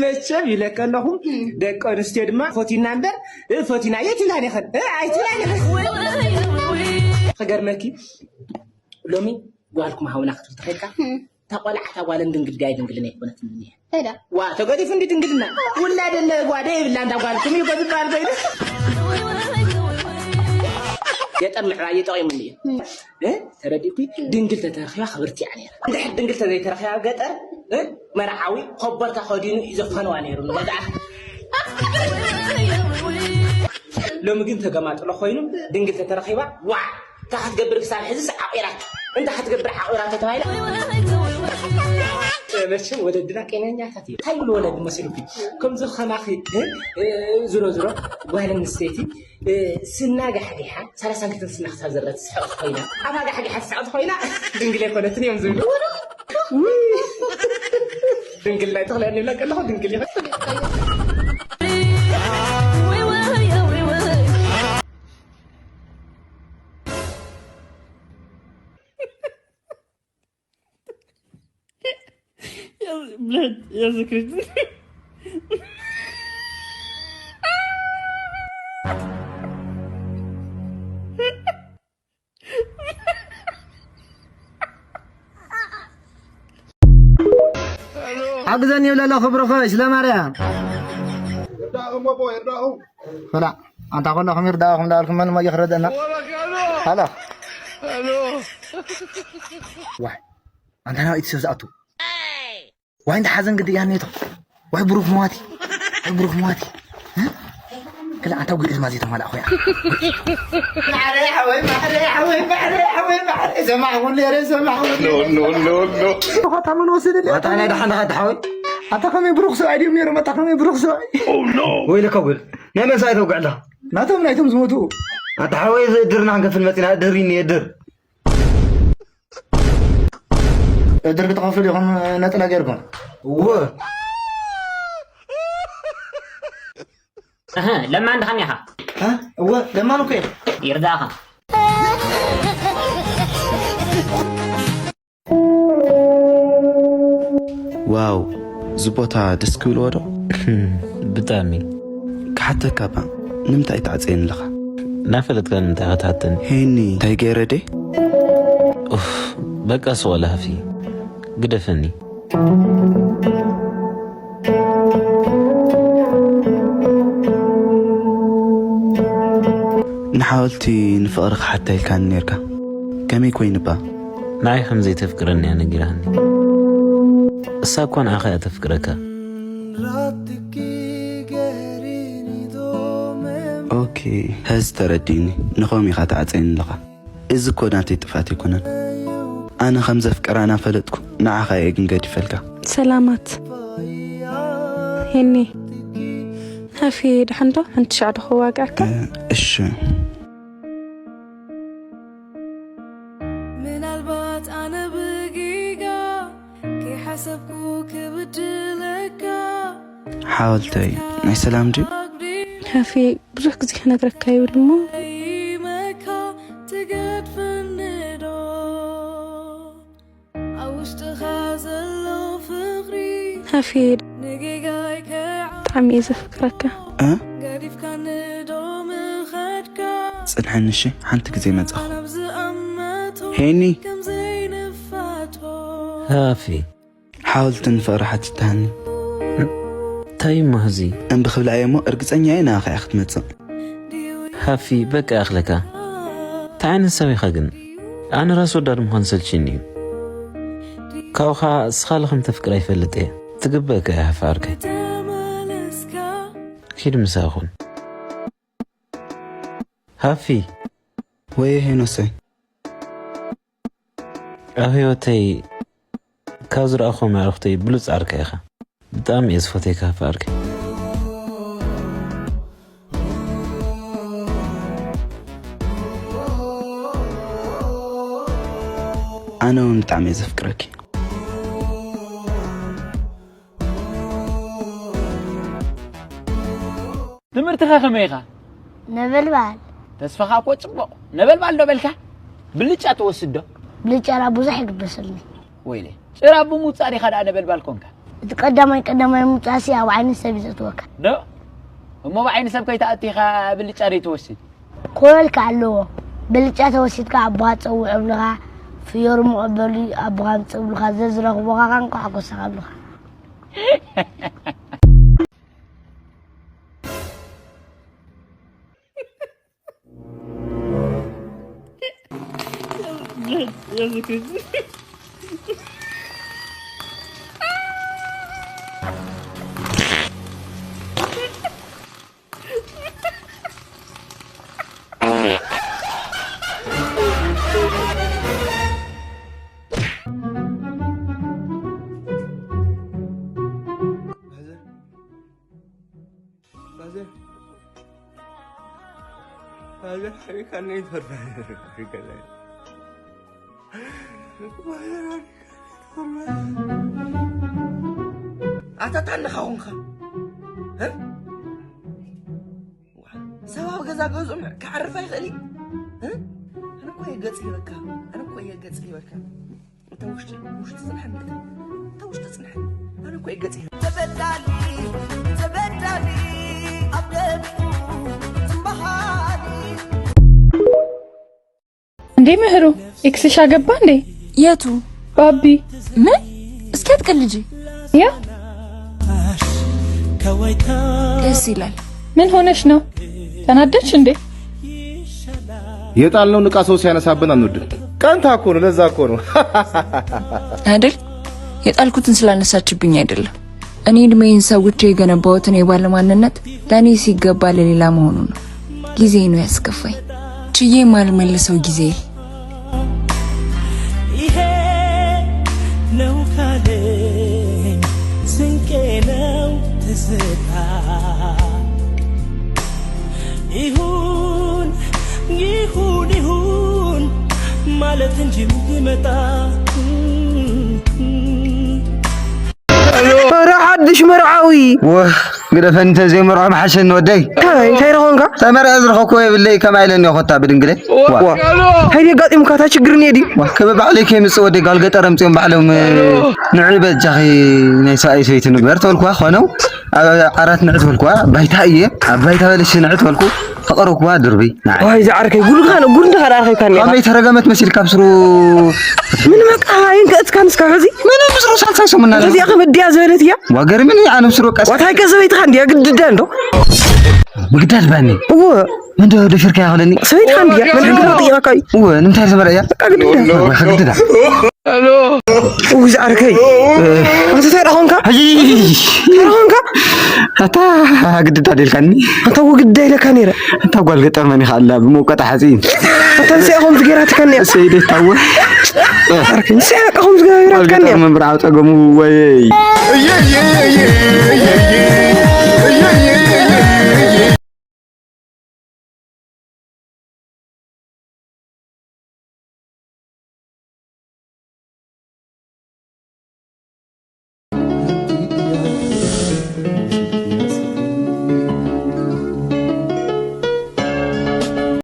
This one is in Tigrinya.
መቸም ይብለካ ኣለኹ፣ ደቂ ኣንስትዮ ድማ ፈቲና እምበር፣ እ፣ ፈቲናዮ ኣይትብላን ኢኽን፣ እ፣ ኣይትብላን ኢኽን። ክገርመኪ፣ ሎሚ ጓልኩም ሃውና ክትብል ተኸድካ፣ እታ ቆልዓ እታ ጓልን ድንግል ድያ ኣይድንግልን ኣይኮነትን እኒሄ። ዋ፣ ተገዲፉ እንዲ ድንግልና። ውላድ የለ ጓደ የብላ እንዳ ጓልኩም እዩ ዝበሃል ኮይኑ። ገጠር ምዕባይ ጠቒሙኒ እዩ። እ? ተረዲእኩ። ድንግል ተተረኺባ ክብርቲ እያ ነይራ። እንድሕር ድንግል ተዘይተረኺባ ኣብ ገጠር፣ እ? መርዓዊ ኮቦርታ ከዲኑ እዩ ዘፋንዋ ነይሩ ንገዝኣ። ሎሚ ግን ተገማጥሎ ኮይኑ ድንግል ተተረኺባ፣ ዋ! እንታይ ክትገብር ክሳብ ሕዚስ ዓቂራቶ? እንታይ ክትገብር ዓቂራቶ ተባሂላ? መቸም ወለድና ቄነኛታት እዩ። እንታይ ይብሉ ወለዲ መሲሉኪ? ከምዚ ከማኺ፣ እ፣ እ፣ ዝሮ ዝሮ ጓል ኣንስተይቲ፣ እ፣ ስና ጋሕጊሓ፣ ሰላሳን ክልተን ስና ክሳብ ዘረት ትስሕቕ ኮይና፣ ኣፋ ጋሕጊሓ ትስሕቕ ኮይና፣ ድንግል ኣይኮነትን እዮም ዝብሉ። ውይ! ድንግል ናይ ተኽለ እኔ ብላ ከለኹ ድንግል ይኸ ሓግዘኒ ይብለ ኣሎ ክብርኸ ስለ ማርያም። ፈላ ኣንታ ኮለኹም ይርዳእኹም ዳልኩም መን ሞ ይኽረደና። ሃሎ። ዋይ ኣንታ ናብይቲ ሰብ ዝኣቱ። ዋይ እንዳ ሓዘን ግዲ እያ ኔቶ። ዋይ ብሩክ መዋቲ። ዋይ ብሩክ መዋቲ። እ? ክላ ኣንታ ጉድ ድማ ዘይተማላእ ኾያ። ማዕረ ሓወይ፣ ማዕረ ሓወይ፣ ማዕረ ሓወይ፣ ማዕረ። ሰማዕኩ ነይረ፣ ሰማዕኩ ነይረ። ኖ፣ ኖ፣ ኖ፣ ኖ። ኸታ መን ወሰደ? ኣታ ናይ ደሓን ኸታ ሓወይ። ኣታ ከመይ ብሩክ ሰብኣይ ድዮም ነይሮም? ኣታ ከመይ ብሩክ ሰብኣይ? ወይለካ ጉድ። ናይ መን ሰብኣይ ተውግዕ ኣለኻ? ናቶም፣ ናይቶም ዝሞቱ። ኣታ ሓወይ፣ እዚ እድርና ክንከፍል መፂና፣ እድር ይኒ፣ እድር። እድር ክትኸፍሉ ኢኹም ነጠላ ጌርኩም? እወ። እህ፣ ለማን ድኻን ኢኻ? እ? እወ፣ ለማን እኮ እየ። ይርዳእኻ። ዋው፣ እዚ ቦታ ደስ ክብልዎ ዶ? ብጣዕሚ። ክሓተካ እባ፣ ንምንታይ ትዓጽየኒ ኣለኻ? እናፈለጥካ ንምንታይ ኢኻ ትሓተኒ? ሄኒ፣ እንታይ ገይረ ድየ? ኡፍ፣ በቃ ስቕ በል ሃፊ፣ ግደፈኒ። ንሓወልቲ ንፍቕሪ ክሓታ ኢልካኒ ኔርካ። ከመይ ኮይኑባ? ንዓይ ከም ዘይተፍቅረኒ እያ ነጊራትኒ። እሳ እኳ ንዓኻ እያ ተፍቅረካ። ኦኬ፣ ሐዚ ተረዲእኒ። ንኸም ኢኻ ትዓጸየኒ ኣለኻ። እዚ እኮ ናተይ ጥፍኣት ኣይኮነን። ኣነ ከም ዘፍቅራ እናፈለጥኩ ንዓኻ እየ ግን ገዲፈልካ። ሰላማት ሄኒ። ሃፊ፣ ደሓን ዶ? ሓንቲ ሻዕ ዶ ከዋግኣካ? እ፣ እሺ። ምናልባት ኣነ ብጌጋ ከይሓሰብኩ ክብድለካ። ሓወልተይ፣ ናይ ሰላም ድዩ? ሃፊ፣ ብዙሕ ግዜ ክነግረካ ይብል እሞ። ይመካ ትገድፈኒ ዶ? ኣብ ውሽጥኻ ዘሎ ፍቕሪ ሃፊ፣ ንጌጋይ ከይዓ- ብጣዕሚ እየ ዘፍቅረካ። እ? ገዲፍካኒ ዶ ምኸድካ? ጽንሐኒ እሺ፣ ሓንቲ ግዜ መጻኹ። ናብ ዝኣመቶ ሄኒ። ከም ዘይንፋቶ። ሃፊ። ሓወልቲ ንፍቕሪ ሓቲታኒ። እንታይ እሞ እዚ? እምቢ ክብላ እየ እሞ እርግጸኛ እየ ንዓኻ እያ ክትመጽእ። ሃፊ፣ በቃ ይኣኽለካ። እንታይ ዓይነት ሰብ ኢኻ ግን? ኣነ ራስ ወዳድ ምዃን ሰልችኒ እዩ። ካብኡ ኸዓ እስኻ ኸም ተፍቅራ ይፈልጥ እየ። ትግበእካ እያ ሃፊ ዓርከይ። ኪድ ምሳኻ ኩን። ሃፊ። ወየ ሄኖሰይ። ኣብ ህይወተይ ካብ ዝረኣኹዎም ኣዕሩኽተይ ብሉጽ ዓርከይ ኢኻ። ብጣዕሚ እየ ዝፈትየካ ሃፊ ዓርከይ። ኣነ እውን ብጣዕሚ እየ ዘፍቅረኪ። ትምህርትኻ ከመይ ኢኻ? ነበልባል። ተስፋኻ እኮ ጽቡቕ። ነበልባል ዶ በልካ? ብልጫ ትወስድ ዶ? ብልጫ ራ ብዙሕ ይግበሰልኒ። ወይለ፣ ጭራ ብምውጻእ ዲኻ ደኣ ነበልባል ኮንካ? እቲ ቀዳማይ ቀዳማይ ምውጻእሲ ኣብ ዓይኒ ሰብ እዩ ዘእትወካ። ዶ? እሞ ብዓይኒ ሰብ ከይትኣቱ ኢኻ ብልጫ ደይ ትወስድ? ክበልካ ኣለዎ። ብልጫ ተወሲድካ ኣቦኻ ትጸውዖ ብልኻ፣ ፍዮሪ መቐበሊ ኣቦኻ ምጽእ ብልኻ፣ ዘዝረኽቦኻ ኸንቋሕኮሰኻ ብልኻ። ኣታ ታንኻ ኾንካ፣ እ? ሰብ ኣብ ገዛ ገዝኡ ክዓርፍ ኣይኽእል እዩ። እ? ኣነ እኮ እየ ገጽ ሂበካ። ኣነ እኮ እየ ገጽ ሂበካ። እታ ውሽጢ፣ ውሽጢ ጽንሐኒ፣ እታ፣ እታ ውሽጢ ጽንሐኒ። ኣነ እኮ እየ ገጽ ሂበካ። ተበዳሊ፣ ተበዳሊ፣ ኣብ ደቁ ዝምበሃሊ። እንዴ ምህሩ፣ ኤክስሽ አገባ እንዴ? የቱ? ባቢ። ምን? እስኪ አትቀልጂ። ያ? ደስ ይላል። ምን ሆነሽ ነው? ተናደድሽ እንዴ? የጣልነውን ዕቃ ሰው ሲያነሳብን አንወድም። ቀንታ እኮ ነው፣ ለዛ እኮ ነው። አይደል? የጣልኩትን ስላነሳችብኝ አይደለም። እኔ እድሜዬን ሰውቼ የገነባሁትን የባል ማንነት ለእኔ ሲገባ ለሌላ መሆኑ ነው። ጊዜ ነው ያስከፋኝ። ችዬ ማልመልሰው ጊዜ። ይሄ ነው ካለኝ ስንቄ ነው ትዝታ። ይሁን፣ ይሁን፣ ይሁን ማለት እንጂ ይመጣ። ኧረ ሓድሽ መርዓዊ። ወህ፣ ግደፈኒ፣ ተዘይመርዖ ምሓሸኒ ወደይ። እንታይ፣ እንታይ ረኾንካ? ተመርዐ ዝረኸብኩ የብለይ፣ ከማይ ኢለኒ እኮ እታ ብድንግለይ። ዋ። ዋ። እንታይ ደጋጢሙካ? እታ ችግር እኒኤ ድዩ? ዋ፣ ክበብ ባዕለይ ከይምጽእ ወደይ፣ ጓል ገጠር ኣምጺኦም ባዕሎም፣ ንዒ በጃኺ ናይ ሰብኣይ ሰበይቲ ንግበር ተበልኩዋ፣ ኾነው ኣብ ዓራት ንዒ ተበልኩዋ፣ ባይታ እየ፣ ኣብ ባይታ በለሽ ንዒ ተበልኩ፣ ከቐረብኩዋ ድርብይ። ንዓይ። ዋይ፣ ዝዓርከይ፣ ጉድኻ ነው፣ ጉድ እንዲኻ ደኣ ረኺብካኒ ኢኻ። ከመይ ተረገመት መሲልካ ብስሩ? ምን በቃ፣ ኣይንከእትካ ንስካ ሕዚ? ምን ብስሩ ሳልሳይ ሰሙን እናለ። እዚኣ ከም እድያ ዝበለት እያ። ዋ፣ ገርምኒ፣ ኣነ ብስሩ ቀስ። ዋታይ ከ ሰበይትኻ እንድያ ግድዳ እንዶ? ምግዳድ ባኒ። እወ። ምን ዶ ደፊርካ ያኸለኒ? ሰበይትኻ እንድያ፣ ምን ሕጊ ጠይቃካ እዩ? እወ፣ ንምንታይ ዝመርዕያ? በቃ ግድዳ። ወይ ከግድዳ። ኡይ፣ ዝዓርከይ። ኣንተ እንታይ ደኣ ኾንካ? ኣይ። እንታይ ደኣ ኾንካ? ኣታ ግድዳ ደልካኒ። ኣታ ወግዳ ኢለካ ነይረ። ኣታ ጓል ገጠር መን ኢኻ ኣላ ብመውቀጣ ሓፂን። ኣታ ንስያ ኸምዚ ገይራትካኒ እያ። ሰይደ ታወ። ዓርከይ፣ ንስያ በቃ ኸምዚ ገይራትካኒ እያ። ጓል ገጠር መን ብርዓው ጸገሙ ወይ።